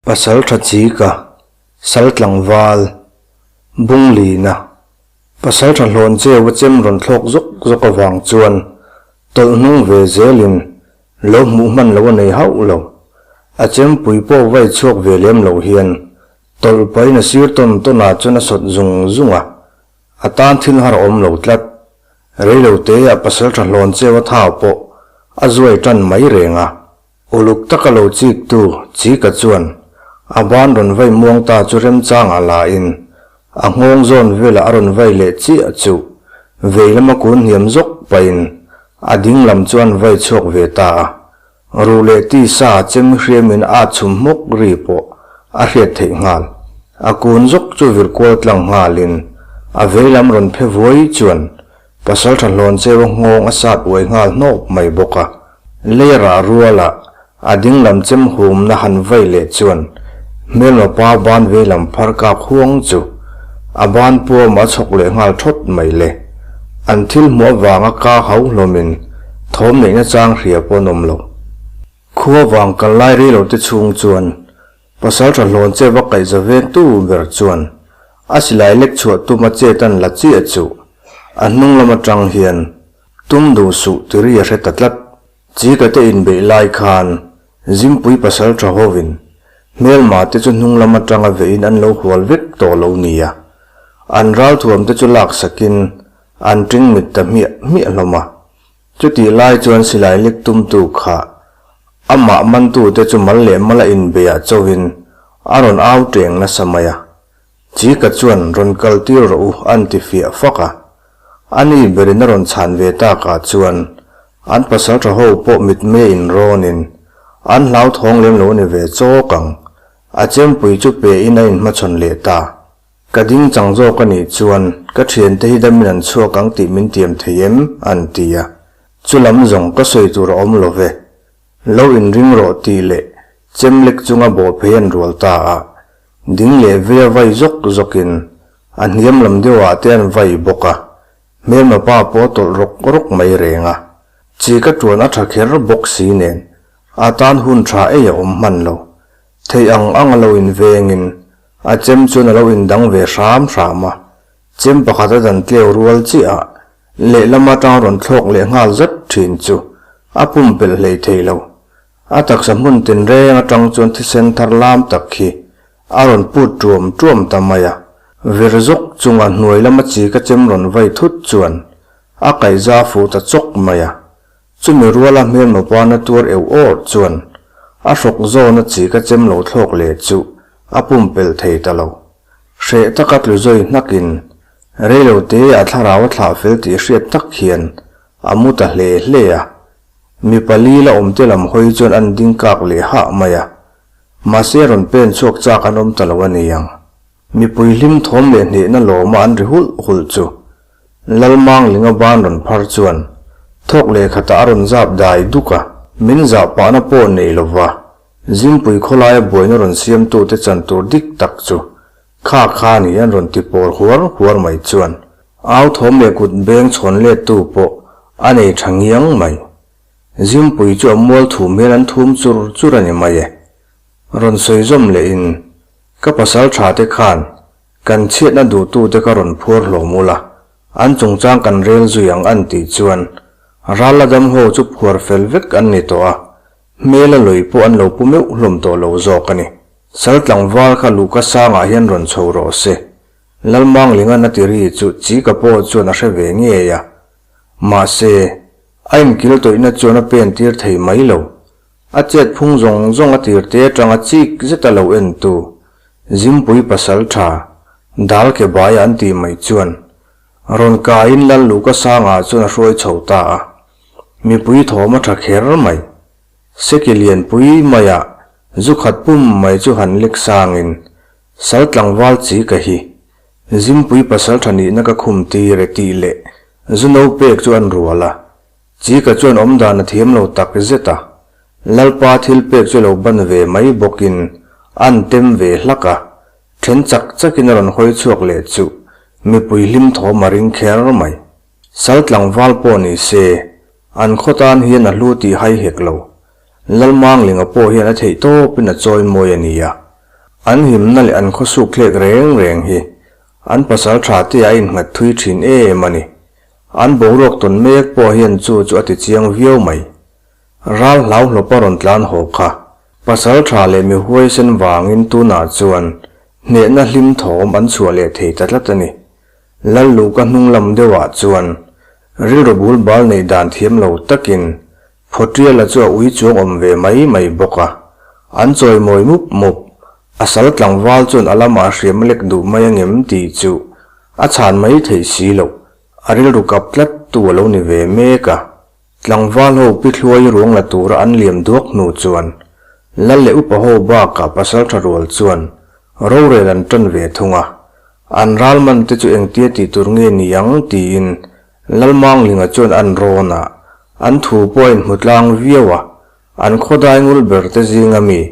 Pasaltha Chika, Sal tlangval, Bunglina, Pasaltha hlawn cheu a chem rawn thlawk zawk zawk avang chuan tawlh hnung ve zelin lo hmuh hman lo a nei hauh lo. A chempui pawh vai chhuak ve lem lo hian tawlh pahin a sir tawn tawn ah chuan a sawt zung zung a, a tan thil har a awm lo tlat. Reilo te ah Pasaltha hlawn cheu a thau pawh a zuai tan mai reng a. Uluk taka lo chiktu Chika chuan a ban rawn vai muang ta chu remchangah la in a nghawng zawn velah a rawn vai leh chiah chu vei lama kun hniam zawk pahin a ding lam chu an vai chhuak ve ta a. Ruh leh tisa chem hriamin a chhum hmawk ri pawh a hriat theih nghal. A kun zawk chu vir kual tlang nghalin a vei lam rawn phe vuai chuan Pasalṭha hlawn cheu nghawng a sat uai nghal hnawk mai bawk a. Lei rah ruala a ding lam chem humna han vai leh chuan hmelma pa ban vei lam phar kak huang chu a ban puam a chhawk leh nghal thawt mai le. An thil hmuh avanga ka hau hlawmin thawm neihna chang hria pawh an awm lo. Khua vang kal lai rei lo te chhung chuan Pasalṭha hlawn che va kaih za vengtu ber chuan a silai lek chhuah tuma chet an la chiah chu a hnung lam aṭang hian tum duh suh ti ri a hre ta tlat. Chika te inbeih lai khan Zimpui pasalṭha hovin hmelma te chu hnung lam aṭanga vehin an lo hual vek tawh lo nia. An ralthuam te chu laksakin an ṭing mit ta hmiah hmiah hlawm a. Chutih lai chuan silai lek tumtu kha amah mantute chu mal leh mala inbeiah chauhin a rawn au teng nasa mai a. Chika chuan rawn kal tir rawh u an ti fiah fak a. Ani berin a rawn chhan ve takah chuan an pasaltha ho pawh mitmei inrawnin an hlauthawng lem lo ni ve chawk ang. A chempui chu pein a inhmachhawn leh ta. Ka ding chang zawk a nih chuan ka thiante hi damin an chhuak ang tih min tiam thei em? an ti a. Chu lam zawng ka sawi tur a awm lo ve. Lo inring rawh tih leh chem lek chunga bawh phei an rual ta a. Ding leh vei a vai zawk zawkin a hniam lam deuhah te an vai bawk a. Hmelma pa pawh a tawlh rawk rawk mai reng a. Chi ka tuan a tha kher bawk si nen a tan hun tha ei a awm hman lo. Theih ang ang a lo invengin a chem chuan a lo indang ve hram hram a, chem pakhat a dan tleu rual chiah a, lehlam atang rawn thlawk leh nghal zat thin chu a pumpelh hlei thei lo. A taksa hmun tinreng atang chuan thisen thar lam tak hi a rawn put tuam tuam ta mai a, vir zawk chunga hnuai lama chi ka chem rawn vai thut chuan a kaihza fuh ta chawk mai a, Chumi ruala hmelma pana tuar eu awr chuan a hrawk zawna chi ka chem lo thlawk leh chu a pumpelh thei ta lo. Hreh taka tlu zawi hnakin reilo te a thlarau a thlah fel tih hriat tak hian a mu ta hle hle a. Mi pali la awmte lam hawi chuan an ding kak leh hah mai a. Mahse rawn pen chhuak chak an awm ta lo a ni ang. Mipui hlim thawm leh hnehna lawma an ri hulh hulh chu Lalmanglinga ban rawn phar chuan thawk leh khatah a rawn zap dai duk a. Min zah pahna pawh nei lova Zimpui khawlaia buaina rawn siamtute chan tur dik tak chu kha kha ni an rawn ti pawr huar huar mai chuan au thawm leh kut beng chhawn lettu pawh a nei tha ngiang mai. Zimpui chu a mual thum hian an thum chur chur a ni mai e. Rawn sawi zawm lehin ka pasal tha te khan Kan chhiatna duhtute ka rawn phuar hlawm ula, an chungchang kan rel zui ang an tih chuan ral la dam ho chu phuar fel vek an ni tawh a, hmel a lawi pawh an lo pu meuh hlawm tawh lo zawk a ni. Sal tlangval kha luhka sangah hian rawn chho rawh se. Lalmanglinga na ti ri chu Chika pawh chuan a hre ve ngei a. Mahse, a inkil tawihna chuan a pen tir thei mai lo. A chet phung zawng zawng a tir te atanga chik zeta lo en tu Zimpui pasal tha dal ke baia an tih mai chuan rawn kaiin Lal Luka sangah chuan a hruai chho ta a. Mipui thawm a tha kher mai. Seki lianpui maiah zu khat pum mai chu han lek sangin sal tlangval chi ka hi Zimpui pasal tha nihna ka khum tir e tih leh zu no pek chu an rual a. Chika chuan awmdan a thiam lo tak zet a, Lalpa thil pek chu lo ban ve mai bawkin an tem ve hlak a, then chak chakin a rawn hawi chhuak leh chu mipui hlim thawm a ring kher mai. Sal tlangval pawh ni se, an khaw tan hian a hlu tih hai hek lo. Lalmanglinga pawh hian a theih tawpin a chawi mawi a nia. An himna leh an khawsuk thlek reng reng hi an pasaltha te a innghat thui thin em a ni. An boruak tawn mek pawh hian chu chu a ti chiang viau mai. Ral hlau hlawpa rawn tlan haw kha pasaltha leh mi huaisen vangin tunah chuan hnehna hlim thawm an chhuah leh thei ta tlat a ni. Lalluka hnung lam deuhah chuan rilru bul bal neih dan thiam lo takin Phawtiala chu a ui chuang awm ve mai mai bawk a, an chawimawi mup mup. A sal tlangval chuan a lamah hriam lek duh mai angem tih chu a chhan mai theih si loh, a rilru kap tlat tu a lo ni ve mek a. Tlangval ho pi thluai ruang la tura an liam duak hnu chuan Lal leh upa ho bakah pasaltha rual chuan rorel an tan ve thung a, an ral man te chu engtia tih tur nge ni ang tiin Lalmanglinga chuan an rawn a, an thu pawh a inhmu tlang viau a, an khawdai ngul ber te zinga mi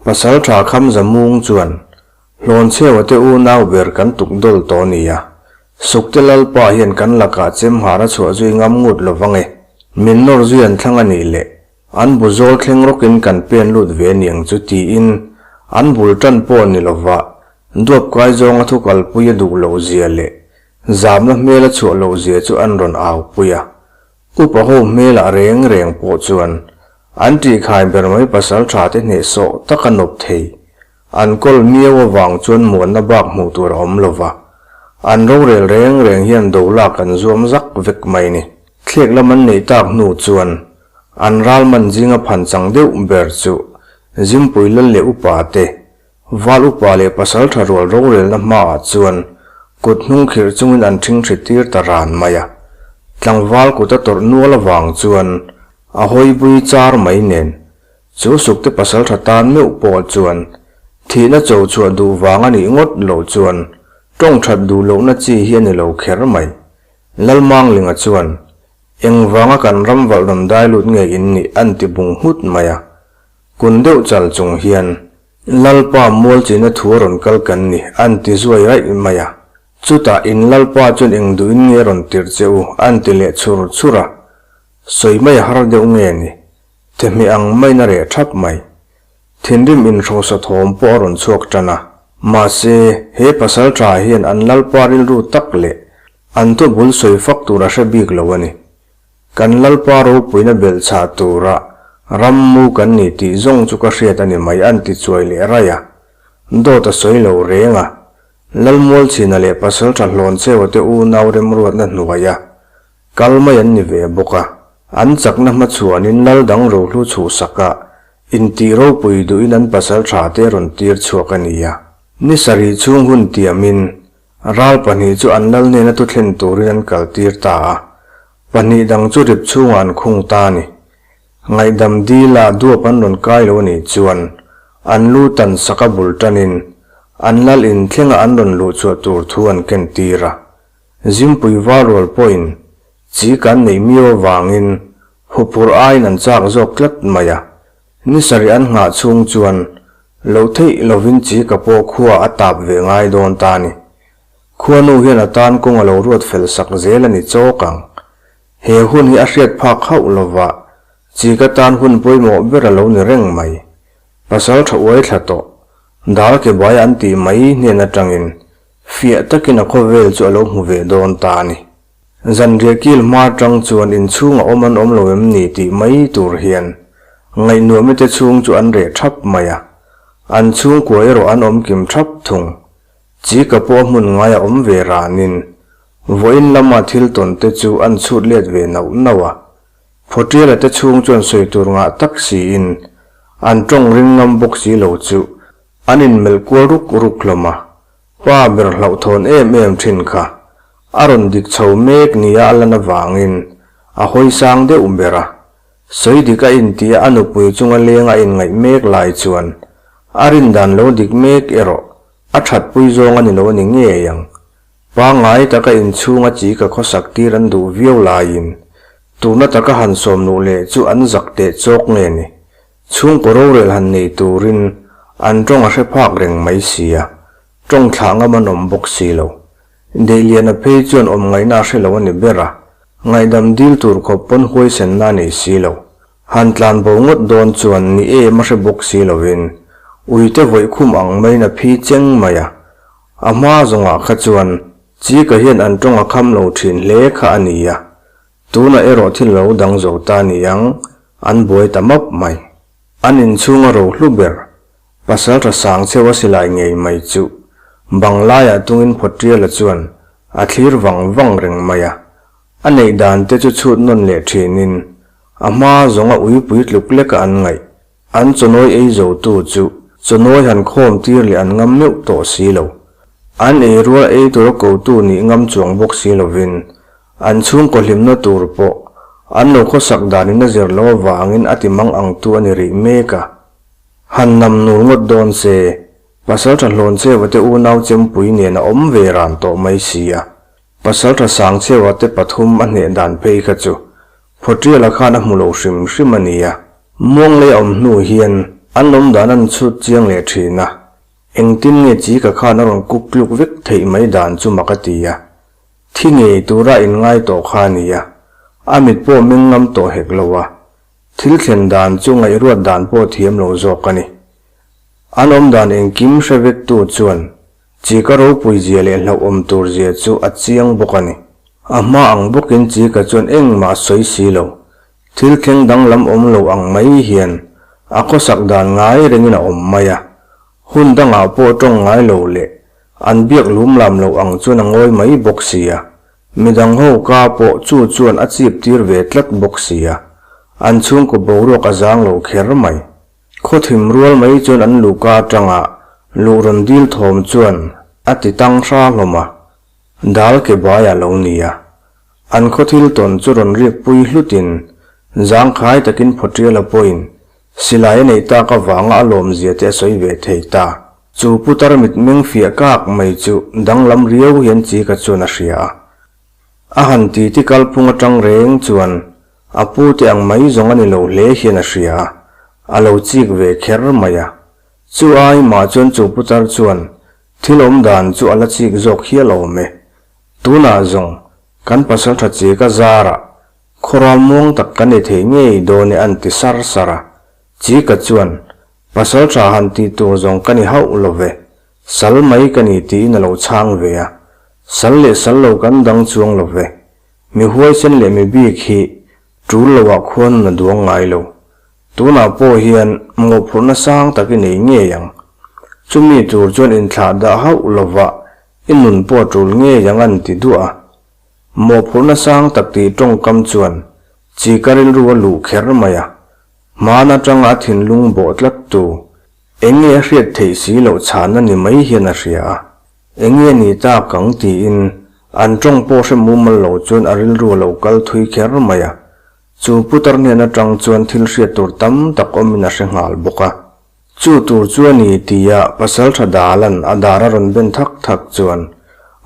Pasaltha Khamza Mung chuan Hlawnchheua te unau ber kan tuk dawl tawh nia, Sukte Lalpa hian kan lakah chem har a chhuah zui ngam ngut lo vang e, min nawr zui an thlang a nih leh an bu zawl thleng rawkin kan pen lut ve niang chu tiin an bul tan pawh ni lova duap kai zawnga thu kalpui a duh loh zia leh Zamna hmel a chhuah loh zia chu an rawn au pui a, upa ho hmelah reng reng pawh chuan an tihkhai ber mai pasal tha te hnehsawh tak a nawp thei. An kawl miau avang chuan muanna bak hmuh tur a awm lo va, an rorel reng reng hian do lak an zuam zak vek mai ni. Thlek lam an neih tak hnu chuan an ral man zinga phan chang deuh ber chu Zimpui lal leh upa te Val upa leh pasal tha rual rorelna hmaah chuan kut hnung khirh chungin an ṭhingṭhi tir ta ran mai a. Tlangval kut a tawrh nual avang chuan a hawi bui char mai nen, chu sukte pasal tha tan meuh pawh chuan thihna cho chhuah duh vang a nih ngawt loh chuan ṭawng ṭhat duh lohna chi hi a ni lo kher mai. Lalmanglinga chuan, Engvanga kan ram valh rawn dai lut nge in nih an ti bung nghut mai a. Kun deuh chal chung hian, Lalpa mualchina thu a rawn kal kan ni, an ti zuai raih mai a. Chutah in Lalpa chuan eng duhin nge rawn tirh che u, an ti leh chhur chhur a. Sawi mai a har deuh nge ni? Thehmeh ang maiin a reh thap mai. Thinrim inhrosa thawm pawh a rawn chhuak tan a. Mahse, he pasal tha hian an Lalpa rilru tak leh an thu bul sawi fak tur a hre bik lo a ni. Kan Lalpa ropuina belh chhah tura ram mu kan ni tih zawng chu ka hriat a ni mai an ti chuai leh raih a. Dawt a sawi lo reng a. Lalmualchhina leh Pasaltha Hlawncheuha te unau remruatna hnuaia kal mai an ni ve bawk a. An chakna hmachhuanin Lal dang rohlu chhuhsaka intih ropui duhin an Pasaltha te rawn tir chhuak a ni a. Ni sarih chhung hun tiamin Ral pahnih chu an lal hnena thu thlen turin an kaltir ta a, pahnih dang chu rip chhungah an khung ta a ni. Ngaihdam dila duap an rawn kai lo anih chuan an lu tan sak a bul tanin an lal in thlenga an rawn luh chhuah tur thu an ken tir a. Zimpui valrual pawhin chi kan neih miau avangin huphurh aiin an chak zawk tlat mai a, Ni sarih an nghah chhung chuan lo theih lovin chi ka pawh khua a tap ve ngai dawn ta ni. Khuanu hian a tan kawng a lo ruat fel sak zel a ni chawk ang. He hun hi a hriat phak hauh lova chi ka tan hun pawimawh ber a lo ni reng mai. Pasal tha uai thla tawh, dal ke bai an tih mai hnen atangin fiah takin a khawvel chu a lo hmu ve dawn ta a ni. Zanriah kil hma atang chuan inchhung a awm an awm lo em ni tih mai tur hian ngaihnuamite te chhung chu an reh thap mai a, an chhungkua erawh an awm kim thap thung. Chika pawh a hmun ngai a awm ve ranin vawiin lama thil tawn te chu an chhut let ve nauh nauh a. Phawtiala te chhung chuan sawi tur ngah tak siin an tawng ring ngam bawk si lo chu an inmelh kual ruk ruk hlawm a. Pa ber hlauhthawn em em thin kha a rawn dik chho mek nia a lan avangin a hawi sang deuh ber a. Sawi dik a intia a nupui chunga leng a inngaih mek lai chuan a rin dan lo dik mek erawh a thatpui zawng a ni lo a ni ngei ang. Pangngai taka inchhunga chi ka khawsak tir an duh viau laiin tuna taka han sawm luh leh chu an zak teh chawk nge ni. Chhungkaw rorel han nei turin an tawng a hre phak reng mai sia, tawng thlah ngam an awm bawk si lo. Deiliana phei chuan awm ngaihna a hre lo a ni ber a, ngaihdam dil tur khawp pawn huaisenna a nei si lo. Han tlan bo ngawt dawn chuan ni em a hre bawk si lovin. Uite vawih khum ang maiin a phi cheng mai a. A hma zawngah kha chuan Chika hian an tawng a kham lo thin hle kha a ni a. Tunah erawh thil lo dang zo ta niang, an buai ta map mai. An inchhung a ro hlu ber, Pasaltha Sangcheu a silai ngei mai chu bang laiah tungin Phawtiala chuan a thlir vang vang reng mai a. A neih dan te chu chhut nawn leh thinin a hma zawnga uipui tluk leka an ngaih. An chawnawi ei zotu chu chawnawi han khawm tir leh an ngam meuh tawh si lo. An ei rual ei tura kotu nih ngam chuang bawk si lovin an chhungkaw hlimna tur pawh an lo khawsak danin a zir lo avangin a ti mang ang tu a ni rih mek a. Han nam nul ngawt dawn se, Pasaltha Hlawncheuva te unau chempui nen a awm ve ran tawh mai si a. Pasaltha Sangcheuva te pathum a hneh dan phei kha chu Phawtiala khan a hmu lo hrim hrim a nia. Muanglei a awm hnu hian an awm dan an chhut chiang leh thin a, engtin nge Chika khan a rawn kuk tluk vek theih mai dan chu mak a ti a. Thi ngei tura inngai tawh kha a nia, a mit pawh meng ngam tawh hek lo a, Thil thlen dan chu ngaihruat dan pawh thiam lo zawk a ni. An awm dan engkim hre vektu chuan Chika ropui zia leh hlauhawm tur zia chu a chiang bawk a ni. A hma ang bawkin Chika chuan engmah a sawi si lo. Thil thleng danglam awm lo ang mai hian a khawsak dan ngai rengin a awm mai a. Hun dangah pawh tawng ngai lo leh an biak lum lam lo ang chuan a ngawi mai bawk si a. Midang ho ka pawh chu chuan a chip tir ve tlat bawk si a, an chhungkaw boruak a zang lo kher mai. Khaw thim rual mai chuan an luhka atanga luh rawn dil thawm chuan a ti tang hra hlawm a, dal ke bai a lo ni a. An khaw thil tawn chu rawn riak pui hlutin zangkhai takin Phawtiala pawhin silai a neih tak avanga a lawmzia te a sawi ve thei ta. Chu putar mitmeng fiah kak mai chu danglam riau hian Chika chuan a hria a. A han titi kalphung atang reng chuan a pu te ang mai zawng a ni lo hle hian a hria a, a lo chik ve kher mai a. Chu ai mah chuan chu putar chuan thil awm dan chu a la chik zawk hial awm e. Tunah zawng kan pasaltha Chika zarah khawral muang tak kan ni thei ngei dawn e an ti sar sar a. Chika chuan Pasal tha han tih tur zawng ka ni hauh lo ve, sal mai ka ni tiin a lo chhang ve a. Sal leh sal lo kan dang chuang lo ve. Mi huaisen leh mi bik hi tul loah khuan a duang ngai lo. Tunah pawh hian mawhphurhna sang tak i nei ngei ang. Chumi tur chuan inthlah dah hauh lova i nun pawh a tul ngei ang an ti duah a. Mawhphurhna sang tak tih tawngkam chuan chi ka rilru a luh kher mai a. Hmaan atanga a thinlung bawh tlat tu, eng nge a hriat theih si loh chhahna ni mai hian a hria a. Eng nge ni tak ang tiin an tawng pawh hre mumal lo chuan a rilru a lo kal thui kher mai a. Chu putar hnen atang chuan thil hriat tur tam tak awmin a hre nghal bawk a. Chu tur chu a ni tia Pasaltha Dalan a dar a rawn ben thak thak chuan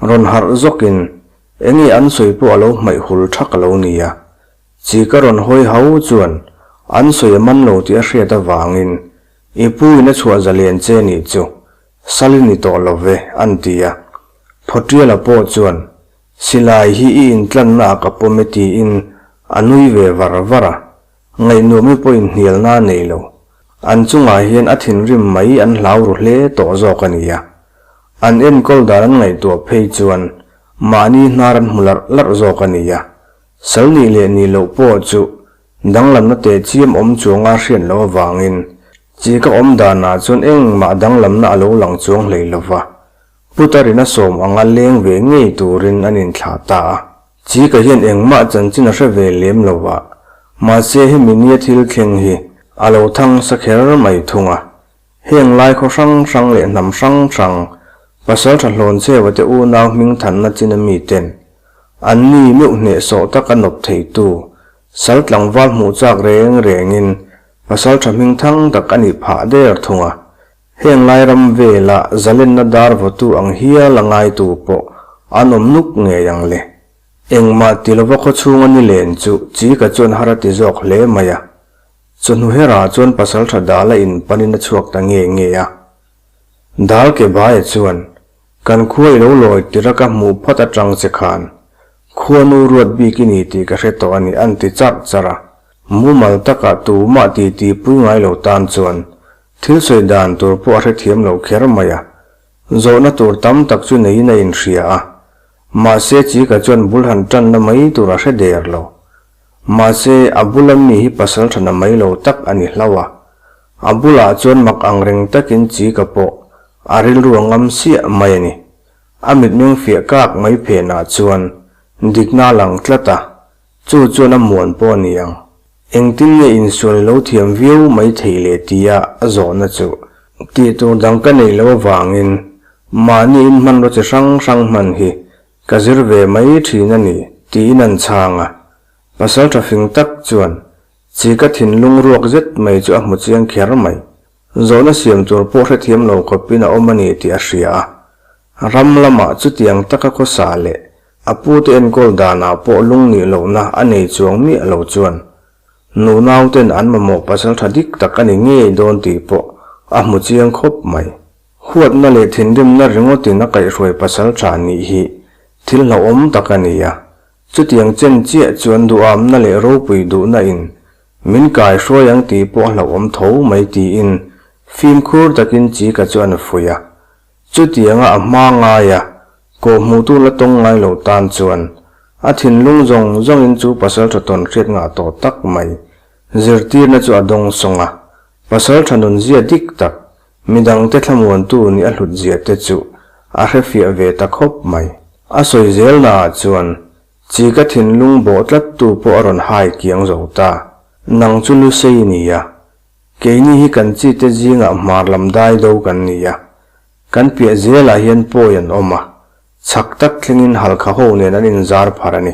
rawn harh zawkin eng nge an sawi pawh a lo hmaih hul thak a lo ni a. Chi ka rawn hawi hau chuan an sawi a man lo tih a hriat avangin i pu in a chhuah zalian che nih chu sal i ni tawh lo ve an ti a. Phawtiala pawh chuan silai hi i intlanna ah ka pawm e tiin a nui ve var var a, ngaihnuami pawhin hnialna a nei lo. An chungah hian a thinrim mai an hlau ru hle tawh zawk a ni a. An enkawl dan an ngaihtuah phei chuan mahni hnar an hmu larh larh zawk a ni a. Sal nih leh nih loh pawh chu danglamna teh chiam awm chuanga hriat loh avangin chi ka awm danah chuan engmah danglamna a lo lang chuang hlei lo va. Putarin a sawm anga leng ve ngei turin an inthlah ta a. Chi ka hian engmah chanchin a hre ve lem lo va, mahse hemi nia thil thleng hi a lo thang sa kher mai thung a. Heng lai khaw hrang hrang leh hnam hrang hrang, Pasaltha Hlawncheuva te unau hming thanna chin a miten an ni meuh hnehsawh taka nawp theitu, sal tlangval hmuh chak reng rengin Pasaltha hming thang tak a nih phah der thung a. Heng lai ram vela zalenna dar vawtu ang hial a ngaitu pawh an awm nuk ngei ang le. Engmah ti lova khaw chhunga ni len chu Chika chuan har a ti zawk hle mai a. Chawhnu herah chuan Pasaltha Dala in panin a chhuak ta nge nge a. Dal ke baia chuan, Kan khua i lo lawi tirh a ka hmuh phawt atang che khan, khuanu ruat bik i ni tih ka hre tawh a ni an ti charh charh a. Mumal takah tumah titi pui ngai lo tan chuan. Thil sawi dan tur pawh a hrethiam lo kher mai a, zawhna tur tam tak chu neiin a inhria a, mahse Chika chuan bul han tanna mai tur a hre der lo. Mahse, a bula mi hi pasal thana mai lo tak a ni hlauh a. A bulah chuan mak ang reng takin Chika pawh a rilru a ngam siah mai a ni. A mitmeng fiah kak mai phenah chuan dikna a lang tlat a, chu chuan a muan pawh a ni ang. Engtin nge insual i lo thiam viau mai thei le tia a zawhna chu tih tur dang ka neih loh avangin mahni in hmanraw chi hrang hrang hman hi ka zir ve mai thin a ni tiin an chhang a. Pasal tha fing tak chuan chi ka thinlung ruak zet mai chu a hmu chiang kher mai. Zawhna siam tur pawh hrethiam lo khawpin a awm a ni tih a hria a. Ram lamah chutiang taka khawsa leh a pute enkawl danah pawh lungnih lohna a nei chuang miah lo chuan nunauten an mamawh pasal tha dik tak a ni ngei dawn tih pawh a hmu chiang khawp mai. Huatna leh thinrimna ringawtin a kaihhruai pasal tha nih hi thil hlauhawm tak a ni a, chutiang chen chiah chuan duhamna leh ropui duhna in Min kai hruai ang tih pawh a hlauhawm tho mai tiin fimkhur takin Chika chuan a fuih a. Chutianga a hma ngaia kawhhmuhtu la tawng ngai lo tan chuan a thinlung zawng zawngin chu pasaltha tawn hriat ngah tawh tak mai zirtirna chu a dawng sawng a. Pasaltha nunzia dik tak, midangte thlamuantu nih a hlutzia te chu a hrefiah ve ta khawp mai. A sawi zelnaah chuan Chi ka thinlung bawh tlat tu pawh a rawn hai kiang zo ta. Nang chu Lusei i ni a. Keini hi kan chi te zingah hmar lam dai do kan ni a. Kan piah zelah hian pawi an awm a. Chhak tak thlengin halkha ho nen an inzar phar a ni.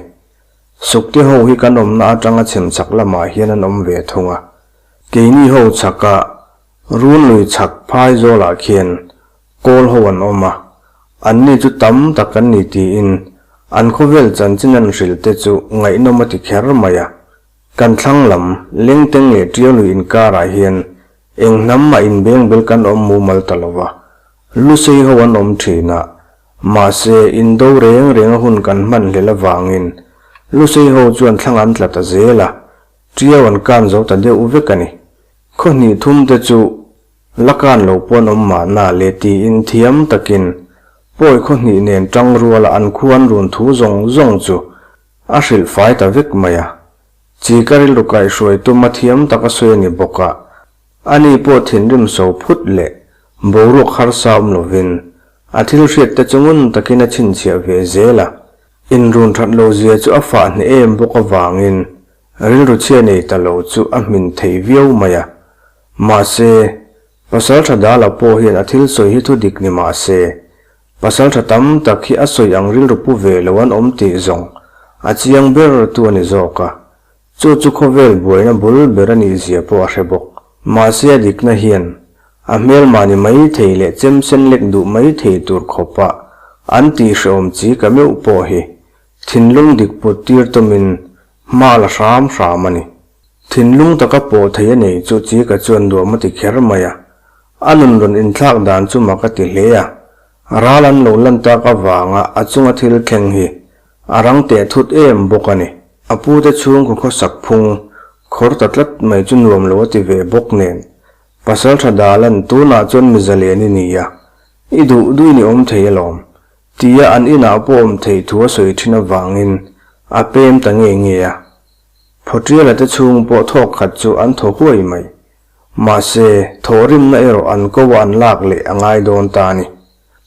Sukte ho hi kan awmna atanga chhem chhak lamah hian an awm ve thung a. Keini ho chhaka Runlui chhak phai zawlah khian Kawl ho an awm a, anni chu tam tak an ni tiin an khawvel chanchin an hrilh te chu ngaihnawm a ti kher mai a. Kan thlang lam, Lengteng leh Tialui inkarah hian eng hnam mah inbengbel kan awm mumal ta lo va, Lusei ho an awm thin a, mahse indo reng renga hun kan hman hlel avangin Lusei ho chuan thlang an tla ta zel a, Tiau an kan zo ta deuh vek a ni. Khaw hnih thum te chu La kan lo pawn awm mahna le tiin thiam takin pawi khaw hnih nen tang ruala an khu an run thu zawng zawng chu a hrilh fai ta vek mai a. Chi ka rilru kaihhruai tum a thiam tak a sawi a ni bawk a, ani pawh thinrim so phut leh boruak harsa awm lovin a thil hriat te chu ngun takin a chhinchhiah ve zel a. Inrun that lo zia chu a fah hneh em bawk avangin rilru chhia nei ta lo chu a hmin thei viau mai a. Mahse, Pasaltha Dala pawh hian a thil sawi hi thu dik ni mahse, Pasaltha tam tak hi a sawi ang rilru pu ve lo an awm tih zawng a chiang ber tu a ni zawk a. Chu chu khawvel buaina bul ber a nih zia pawh a hre bawk. Mahse a dikna hian a hmelmah ni mai thei leh chem sen lek duh mai thei tur khawpa an tih hrehawm chi ka meuh pawh hi thinlung dik put tir tumin hma la hram hram a ni. Thinlung taka pawh thei a nei chu Chika chuan nuam a ti kher mai a. A nun rawn inthlak dan chu mak a ti hle a. Ral an lo lan tak avanga a chunga thil thleng hi a rang teh thut em bawk a ni. A pute chhungkaw khawsak phung khawr ta tlat mai chu nuam lo a ti ve bawk nen. Pasaltha Dalan tunah chuan mi zalen i ni a, i duh duhin i awm thei alawm tia an inah pawh awm theih thu a sawi thin avangin a pem ta nge nge a. Phawṭiala te chhung pawh thawk khat chu an thaw huai mai. Mahse, thawhrimna erawh an ko a an lak leh a ngai dawn ta a ni.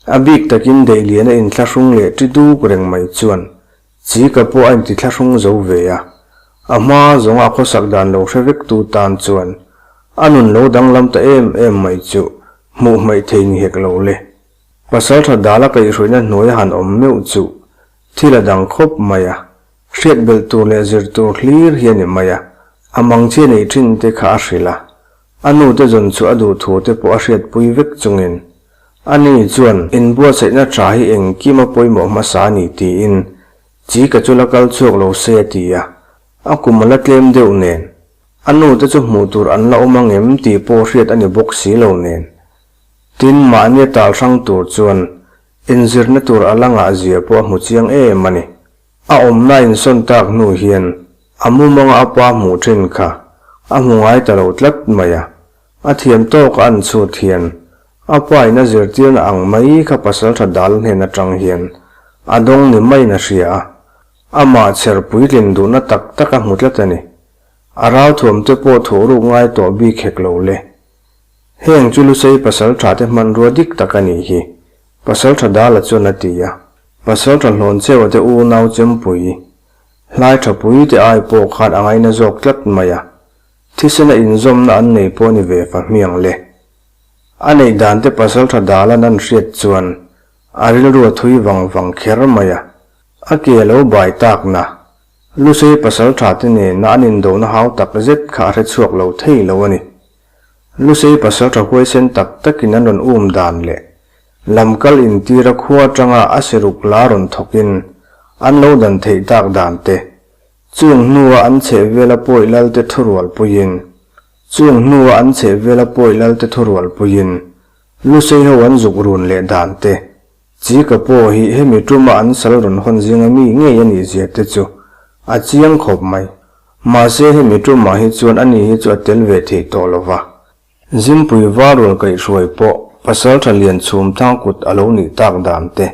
A bik takin Deihliana inthlahrung leh ṭi duk reng mai chuan Chika pawh a intithlahrung zo ve a. A hma zawnga a khawsak dan lo hre vek tu tan chuan a nun lo danglam ta em em mai chu hmuh hmaih thei ni hek lo le. Pasalṭha dala kaihhruaina hnuai a han awm meuh chu thil a dang khawp mai a. Hriat belh tur leh zir tur hlir hi a ni mai a, a mangchhia neih thin te kha a hrilh a, a nu te zawn chu a duh thu te pawh a hriatpui vek chungin ani chuan inbuatsaihna tha hi engkim a pawimawh hmasa a ni tiin chi ka chu la kal chhuak lo se a ti a, a kum a la tlem deuh nen a nu te chu hmuh tur an la awm angem tih pawh hriat a ni bawk si lo nen. Tin, mahni a tal hrang tur chuan inzirna tur a la ngah zia pawh a hmu chiang em a ni. A awmna insawn tak hnu hian a mumanga a pa hmuh thin kha a hmu ngai ta lo tlat mai a. A thiam tawk a an chhut hian a pa in a zirtirna ang mai kha pasaltha dal hnen atang hian a dawng ni maiin a hria a, amah chher puitlin duhna tak tak a hmu tlat a ni. A ralthuam te pawh thuhruk ngai tawh bik hek lo le. Heng chu Lusei pasaltha te hmanrua dik tak a nih hi, pasaltha Dala chuan a ti a. Pasaltha Hlawncheuha te unau Chempui, hlai tha pui te ai pawh khan a ngaina zawk tlat mai a. Thisena inzawmna an nei pawh ni ve fa hmiang le. A neih dan te pasaltha Dala'n an hriat chuan a rilru a thui vang vang kher mai a. A ke a lo bai takna, Lusei pasaltha te nena an indona hau tak zet kha a hre chhuak lo thei lo a ni. Lusei pasaltha huaisen tak takin an rawn um dan leh lamkal intira khua atanga a siruk la rawn thawkin an lo dan theih tak dan te, chung hnua an chhehvela pawi lalte thurualpuiin, chung hnua an chhehvela pawi lalte thurualpuiin Lusei ho an zuk run leh dan te, Chika pawh hi hemi tuma an sal rawn hawn zinga mi ngei a nih zia te chu a chiang khawp mai. Mahse hemi tumah hi chuan ani hi chu a tel ve thei tawh lo va. Zimpui Varual kaihhruai pawh Pasaltha Lian chhum thang kut a lo nih tak dan te,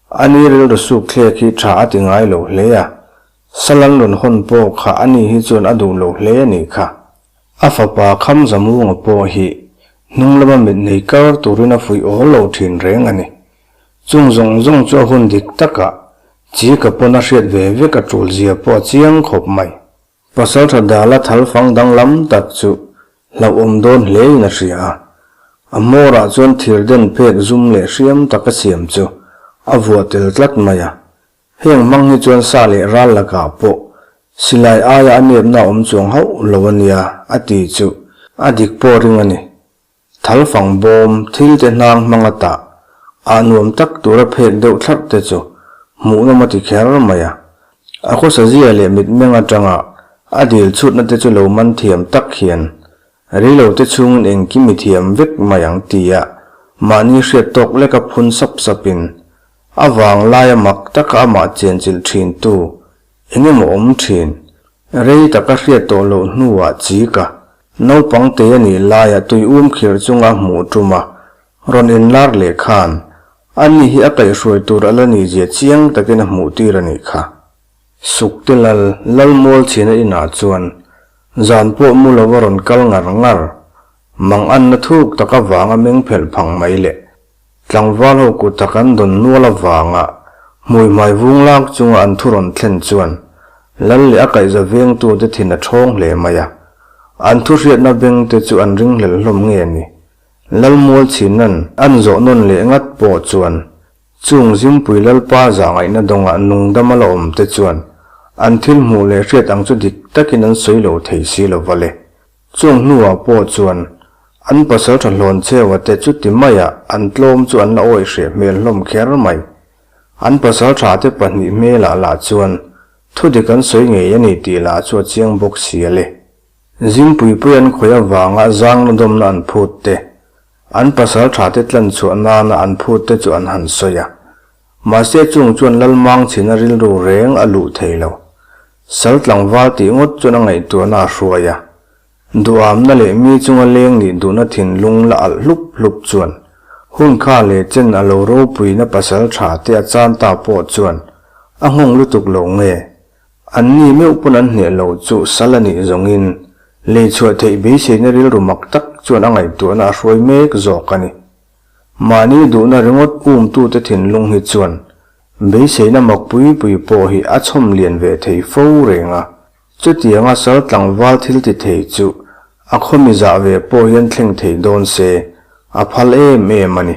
ani rilru suk thlek hi tha a ti ngai lo hle a, sal an rawn hawn pawh kha ani hi chuan a duh lo hle a nih kha. A fapa Khamzamunga pawh hi hnung lama mit nei kar turin a fuih awl lo thin reng a ni. Chung zawng zawng chu a hun dik takah Chika pawn a hriat ve vek a tul zia pawh a chiang khawp mai. Pasaltha Dala thal fang danglam tak chu hlauhawm dawn hlein a hria a. A hmawrah chuan thirden phek zum leh hriam taka siam chu a vuah tel tlat mai a. Heng hmang hi chuan sa leh ral lakah pawh silai aia a nepna awm chuang hauh lo a nia a ti chu a dik pawh ring a ni. Thalfang bawm thil te hnang hmang a tah ah nuam tak tura phek deuh thlarh te chu hmuhnawm a ti kher mai a. A khawsa zia leh mitmeng atanga a dil chhutna te chu lo man thiam tak hian reilo te chhungin engkim i thiam vek mai ang tia mahni hriat tawk leka phun sap sapin A vang laia mak taka amah chenchilh thintu eng emaw awm thin. Rei taka hriat tawh loh hnuah Chika, naupang te a nih laia tui um khirh chunga hmuh tum a rawn inlar leh khan ani hi a kaihhruai tur a la nih zia chiang takin a hmuh tir a nih kha. Sukte lal, Lalmual chhina inah chuan zan pawh mu lova rawn kal ngar ngar, mang anna thuk taka vanga meng phelh phang mai leh Tlangval ho kut tak an dawn nual avanga hmui hmai vung lak chunga an thu rawn thlen chuan Lal leh a kaihza vengtute thin a ṭhawng hle mai a. An thu hriatna bengte chu an ringhlel hlawm nge ni? Lal Mualchhina'n an zawh nawn leh ngat pawh chuan chung Zimpui Lalpa zah ngaihna dawngah nungdam a la awm te chuan an thil hmuh leh hriat ang chu dik takin an sawi lo thei si lo va le. Chung hnuah pawh chuan an pasal tha hlawn cheu a te chuti maia an tlawm chu an la awih hreh hmel hlawm kher mai. An pasal tha te pahnih hmelah lah chuan thudik an sawi ngei a ni tih lah chu a chiang bawk si a le. Zingpui pui an khawih avanga zangna dawmna an phut te, an pasal tha te tlan chhuah nana an phut te chu an han sawi a. Mahse chung chuan Lalmangchhina rilru reng a luh thei lo. Sal tlangval tih ngawt chuan a ngaihtuahna a hruai a. Duhamna leh mi chunga leng nih duhna thinlung la alh hlup hlup chuan hun kha leh chen a lo ropuina pasal tha te a chan ta pawh chuan a nghawng lutuk lo nge? Anni meuh pawn an hneh lo chu sal a nih zawngin lei chhuah theih beiseina rilru mak tak chuan a ngaihtuahna a hruai mek zawk a ni. Mahni duhna ringawt umtute thinlung hi chuan beiseina mak pui pui pawh hi a chhawm lian ve thei fo reng a. Chutianga sal tlangval thil ti thei chu a khawmi zah ve pawh hian thleng thei dawn se a phal em em a ni.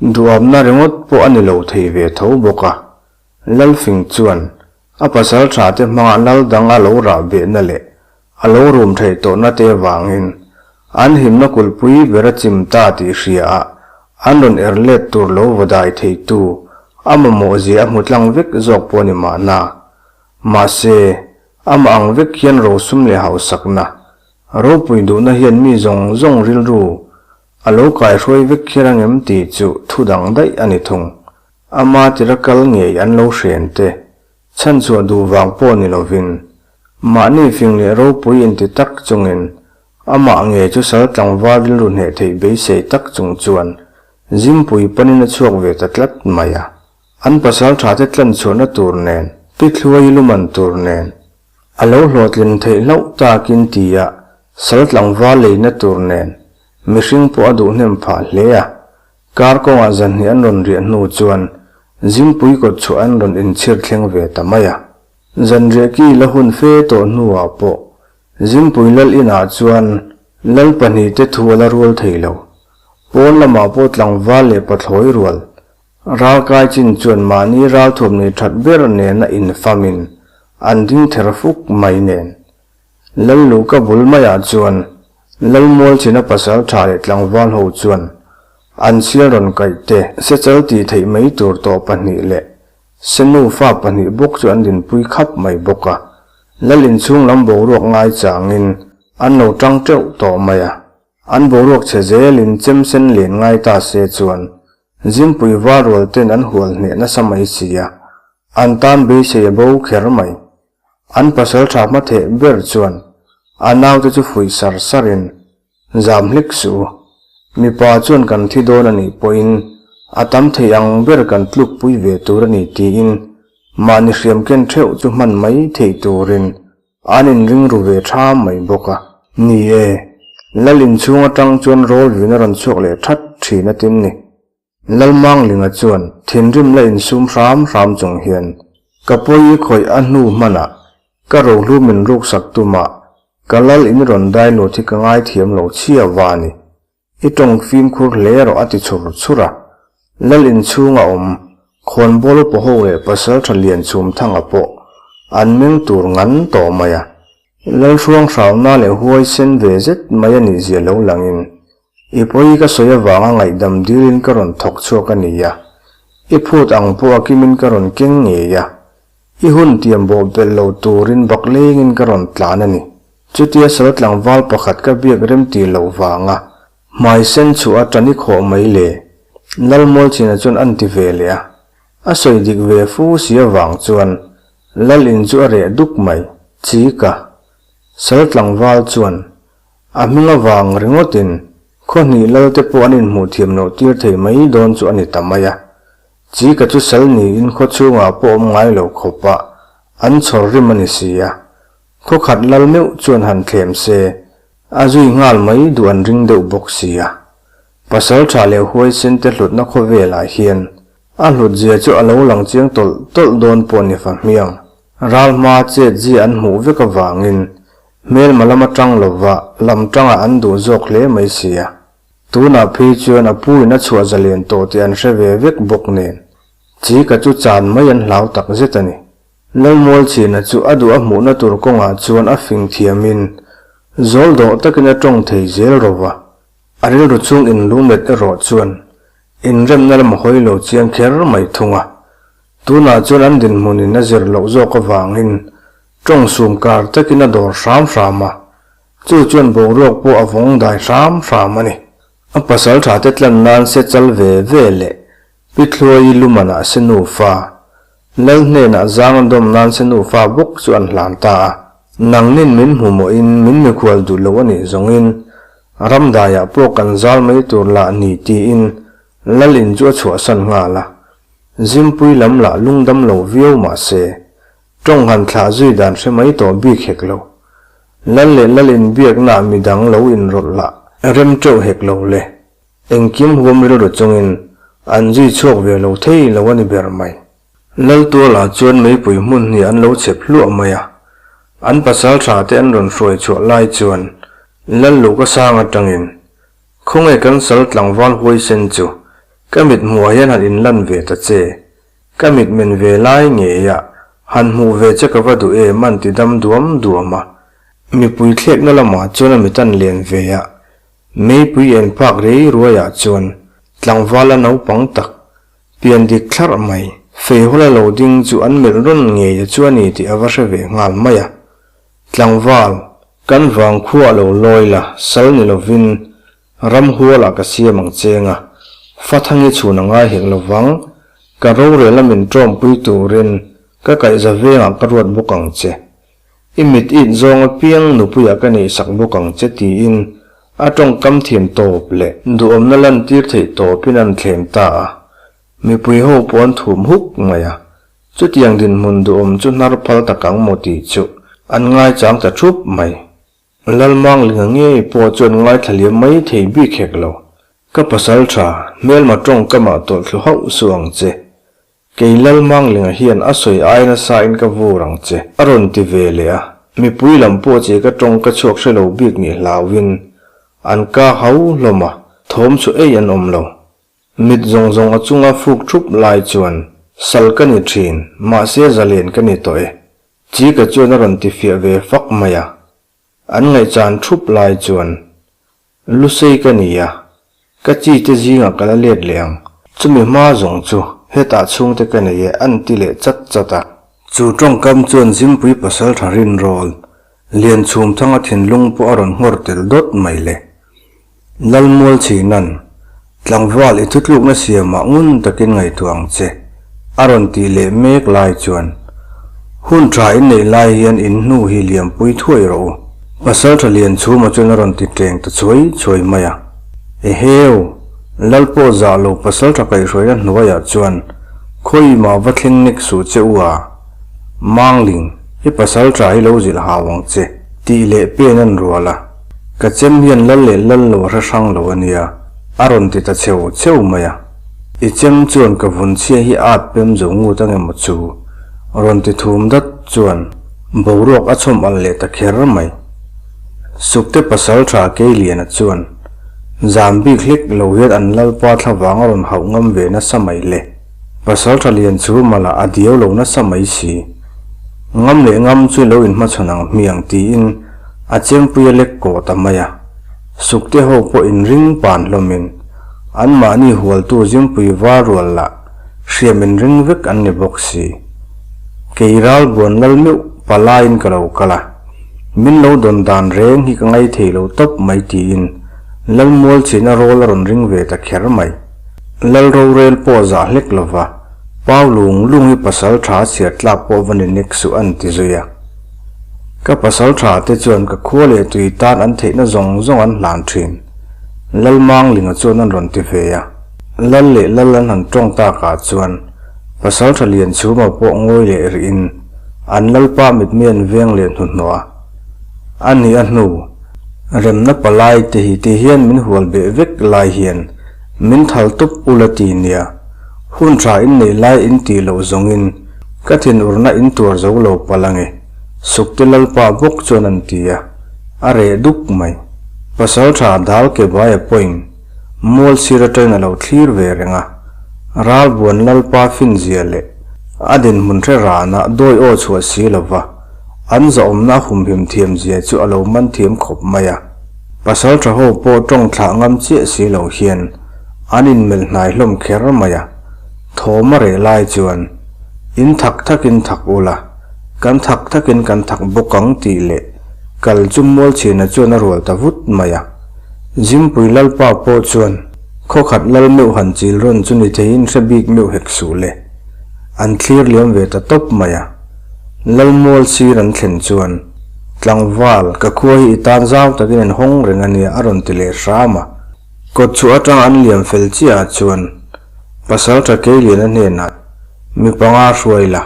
Duhawmna ringawt pawh a ni lo thei ve tho bawk a. Lalfing chuan a pasal tha te hmanga lal dang a lo rah behna leh a lo rum theih tawhna te avangin an himna kulhpui ber a chim ta tih hria a, an rawn er let tur lo va dai theitu a mamawh zia a hmu tlang vek zawk pawh a ni mahna. Mahse, amah ang vek hian rosum leh hausakna, ropui duhna hian mi zawng zawng rilru a lo kaihruai vek kher angem tih chu thu dang daih a ni thung. Ama tira kal ngei an lo hren te, chhanchhuah duh vang pawh ni lovin, mahni fing leh ropui inti tak chungin. Amah nge chu sal tlangval rilru hneh theih beisei tak chung chuan Zimpui panin a chhuak ve ta tlat mai a. An pasal tha te tlan chhuahna tur nen, pi thluai luman tur nen, a lo hlawhtlin theih hlauh takin tia sal tlangval leina tur nen mihring pawh a duh hnem phah hle a. Kar kawngah zanhnih an rawn riah hnu chuan Zimpui kawt chhuah an rawn inchhir thleng ve ta mai a. Zanriah ki la hun fe tawh hnuah pawh Zimpui lal inah chuan lal pahnihte thu a la rual thei lo. Pawn lamah pawh tlangval leh pathlawi rual Ralkai chin chuan mahni ralthuam nei that ber nena infamin an ding ther fuk mai nen. Lal Luka bul maiah chuan Lalmual china pasal tha leh tlangval ho chuan an sial rawn kaih te sechal tih theih mai tur tawh pahnih leh senu fa pahnih bawk chu an dinpui khap mai bawk a. Lal inchhung lam boruak ngai changin an lo tang teuh tawh mai a. An boruak chhe zelin chem sen len ngai ta se chuan Zimpui var rual ten an hual hneh nasa mai si a, an tan beisei a bo kher mai. An pasal tha hma theh ber chuan a naute chu fuih sar sarin, Zam hlik suh u, mipa chuan kan thi dawn a nih pawhin a tam thei ang ber kan tlukpui ve tur a ni tiin mahni hriam ken theuh chu hman mai theih turin An inring ru ve tha mai bawk a. Ni e, Lal inchhung atang chuan Rawlvin a rawn chhuak leh that thin a tin ni. Lalmanglinga chuan thinrim la insum hram hram chung hian, Ka pawi i khawih a hnu hmanah ka rohlu min ruksak tumah ka lal in rawn dai lut hi ka ngaithiam lo chhia va ni. I tawng fimkhur hle rawh a ti chhur chhur a. Lal inchhunga awm khawnbawl upa ho leh pasaltha lian chhum thanga pawh an meng tur ngan tawh mai a. Lalhruang hrauna leh huaisen ve zet mai a nih zia lo langin, I pawi ka sawi avanga ngaihdam dilin ka rawn thawk chhuak a ni a. I phut ang pawh a kimin ka rawn keng ngei a. I hun tiam bawh belh lo turin bak lengin ka rawn tlan a ni. Chutia sal tlangval pakhat ka biak rem ti loh vanga hmai sen chhuah a tani khawh mai le. Lalmualchina chuan an ti ve leh a. A sawi dik ve fu si avang chuan Lal in chu a reh duk mai. Chika. Sal tlangval chuan a hming avang ringawtin khaw hnih lal te pawh an inhmuh thiam loh tir thei mai dawn chu a ni ta mai a. Chika chu sal niin khaw chhungah pawh awm ngai lo khawpa an chhawr rim a ni si a. Khaw khat lal meuh chuan han thlem se, a zui nghal mai duh an ring deuh bawk si a. Pasal tha leh huaisen te hlutna khawvelah hian a hlut zia chu a lo lang chiang tawlh tawlh dawn pawh ni fa hmiang. Ral hma chet zia an hmuh vek avangin hmelma lam atang lova lam tangah an duh zawk hle mai si a. Tunah phei chuan a pu in a chhuah zalen tawh tih an hre ve vek bawk nen Chika chu chan mai an hlau tak zet a ni. Lalmualchhina chu a duh a hmuhna tur kawngah chuan a fing thiamin zawl dawh takin a tawng thei zel ro va. A rilru chung inlumet erawh chuan inremna lam a hawi lo chiang kher mai thung a. Tunah chuan an dinhmunin a zir loh zawk avangin tawng sum kar takin a dawr hram hram a, chu chuan boruak pawh a vawng dai hram hram a ni. A pasal tha te tlan nan se chal ve ve leh Pi Thluaii lumanah se nufa, Lal hnenah zang a dawm nan se nufa bawk chu an hlan ta a. Nangnin min hmu mawhin min mikhual duh lo a nih zawngin ramdaiah pawh kan zal mai tur lah ni tiin Lal in chu a chhuahsan nghal a. Zimpui lam lah lungdam lo viau mah se, tawng han thlah zui dan hre mai tawh bik hek lo. Lal leh Lal inbiaknaah midang lo inrawlh lah rem teuh hek lo le. Engkim huam rilru chungin an zui chhuak ve lo thei lo a ni ber mai. Laltualah chuan meipui hmun hi an lo chep hluah mai a, an pasal tha te an rawn hruai chhuah lai chuan Lalluka sang atangin, Khawnge kan sal tlangval huaisen chu ka mit hmuah hian han inlan ve ta che, ka mit men ve lai ngei a, han hmuh ve che ka va duh em an ti dam duam duam a. Mipui thlekna lamah chuan a mit an len ve a, Meipui en phak rei ruaiah chuan tlangvala naupang tak, pian dik thlarh mai, feihawla lo ding chu an melh rawn ngei a chu a ni tih a va hre ve nghal mai a. Tlangval, kan vangkhua lo lawi la, sal ni lovin ramhualah ka siam ang cheng a, Fathangi chhun a ngai hek lovang, ka rorel a min tawmpui turin ka kaihza vengah ka ruat bawk ang che. I mit it zawng apiang nupuiah ka neihsak bawk ang che tiin a tawngkam thiam tawp leh duhawmna lantir theih tawpin an thlem ta a. Mipui ho pawh an thum huk mai a, chutiang dinhmun duhawm chu hnar phal tak ang maw tih chu an ngaichang ta thup mai. Lalmanglinga ngei pawh chuan ngaithla liam mai thei bik hek lo. Ka pasal tha, hmelma tawngkamah tawlh thlu hauh suh ang che. Kei Lalmanglinga hian a sawi ai nasa in ka vur ang che, a rawn ti ve leh a. Mipui lam pawh che ka tawng ka chhuak hre lo bik nih hlauhin an ka hau hlawm a, thawm chu ei an awm lo. Mit zawng zawng a chunga fuk thup lai chuan sal ka ni thin, mahse zalen ka ni tawh e. Chika chuan a rawn ti fiah ve fak mai a. An ngaihchan thup lai chuan Lusei ka ni a, ka chi te zingah ka la let leh ang. Chumi hma zawng chu hetah chhungte ka nei e an ti leh chat chat a. Chu tawngkam chuan Zimpui pasaltha rinrawl Lianchhum thanga thinlung pawh a rawn nghawr tel dawt mai le. Lalmual chhinan, Tlangval i thutlukna siamah ngun takin ngaihtuah ang che, a rawn tih leh mek lai chuan, Hun tha in neih lai hian in hnu hi liampui thuai rawh u. Pasaltha Lianchhuma chuan a rawn ti teng ta chhuai chhuai mai a. Eheu! Lal pawh zah lo pasaltha kaihhruaina hnuaiah chuan khawi mah va thleng nek suh che u a, Mangling, i pasaltha hi lo zilh hau ang che, tih leh pen an rual a. Ka chem hian lal leh lal lo a hre hrang lo a nia, a rawn ti ta cheu cheu mai a. I chem chuan ka vun chhia hi at pem zo ngut ang emaw chu? Rawn ti thum dat chuan boruak a chhawm alh leh ta kher mai. Sukte pasal tha Keiliana chuan zam bik hlek lo hian an lalpa thlavang a rawn hauh ngam ve nasa mai le. Pasal tha lian chu mala a diau lo nasa mai si. Ngam leh ngam chu lo inhmachhawn ang hmiang tiin a chempui a lek kawh ta mai a. Sukte ho pawh inring pan hlawmin anmahni hualtu Zingpui var rual lah hriam inring vek an ni bawk si. Kei ral buan lal meuh palaiin ka lo kal a, min lo dawn dan reng hi ka ngai thei lo tawp mai tiin Lalmual chhina rawl a rawn ring ve ta kher mai. Lal rorel pawh zah hlek lova, Pau lung lung hi pasal tha chhiar tlak pawh va ni nek suh an ti zui a. Ka pasal tha te chuan ka khua leh tui tan an theihna zawng zawng an hlan thin. Lalmanglinga chuan an rawn ti ve a. Lal leh lal an han tawng takah chuan pasal tha Lianchhuma pawh ngawi leh rihin an lalpa mitmei an veng leh hnuhnawh a. A ni a hnu, remna palai te hi ti hian min hual beh vek lai hian min thal tup ula ti nia. Hun tha in neih lai in tih loh zawngin ka thinurna in tuar zo lo palh ange, Sukte Lalpa bawk chuan an ti a, a reh duk mai. Pasal tha dal ke baia pawhin mual sir atangin a lo thlir ve reng a, Ralbuan Lalpa finzia leh a dinhmun hre rana dawi aw chhuah si lova an zahawmna a humhim thiamzia chu a lo man thiam khawp mai a. Pasal tha ho pawh tawng thlah ngam chiah si lo hian an inmelh hnai hlawm kher mai a, thawm a reh lai chuan in thak thakin thak ula, kan thak thakin kan thak bawk ang tih leh kal chu Mualchhina chuan a rual ta vut mai a. Zimpui Lalpa pawh chuan khawkhat lal meuh han chil rawn chu ni theiin hre bik meuh hek suh le. An thlir liam ve ta tawp mai a. Lal mual sir an thlen chuan, Tlangval, ka khua hi i tan zau takin an hawng reng a nia a rawn ti leh hram a. Kawt chhuah atang an liam fel chiah ah chuan Pasaltha Keiliana hnenah mi panga hruai la,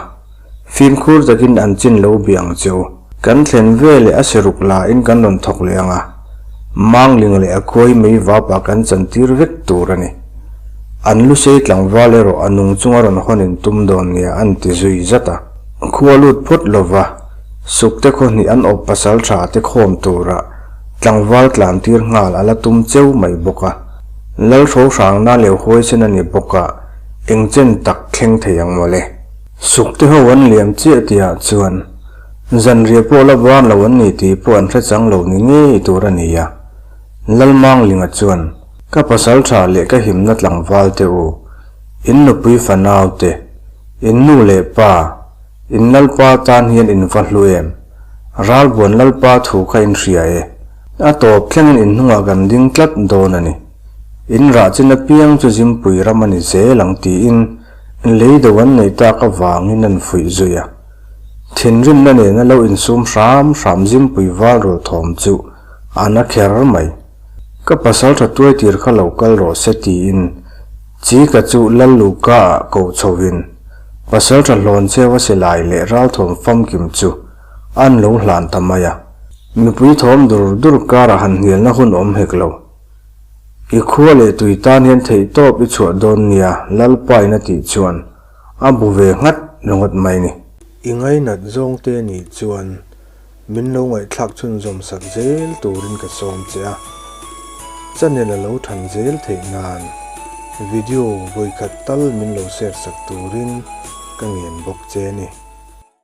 fimkhur takin an chin lo bia ang che u. Kan thlen ve leh a siruk la in kan rawn thawk leh ang a, Mangling leh a khuai mei vap ah kan chantir vek tur a ni. An lusei tlangval erawh a nung chunga rawn hawn in tum dawn nia an ti zui zat a. Khua lut phawt lova Sukte khaw hnih an awp pasaltha te khawm tura Tlangval tlan tir nghal a la tum cheu mai bawk a, Lalhro hrangna leh huaisen a ni bawk a, eng chen tak thleng thei ang mawle. Sukte ho an liam chiah tihah chuan zanriah pawh la ban lo an ni tih pawh an hre chang lo ni ngei tur a ni a. Lalmanglinga chuan, Ka pasal tha leh ka himna tlangval te u, in nupui fanau te, in nu leh pa, In Lalpa tan hian in va hlu em? Ralbuan Lalpa thu kha in hria e. A tawp thlengin in hnungah kan ding tlat dawn a ni. In rah chin apiang chu Zimpui ram a ni zel ang tiin lei do an neih tak avangin an fuih zui a. Thinrimna nena lo insum hram hram Zimpui val rawl thawm chu a na kher mai. Ka pasaltha tuai tir kha lo kal rawh se tiin Chika chu Lal Luka ah ko chhovin pasaltha hlawn cheu a silai leh ralthawm famkim chu an lo hlan ta mai a. Mipui thawm dur dur karah han hnialna hun awm hek lo. I khua leh tui tan hian theihtawp i chhuah dawn nia Lalpa in a tih chuan a bu ve nghat ringawt mai ni. I ngainat zawng te nih chuan min lo ngaihthlak chhunzawm sak zel turin ka sawm che a, channel a lo than zel theih nan video vawikhat tal min lo share sak turin ka ngen bawk che ni.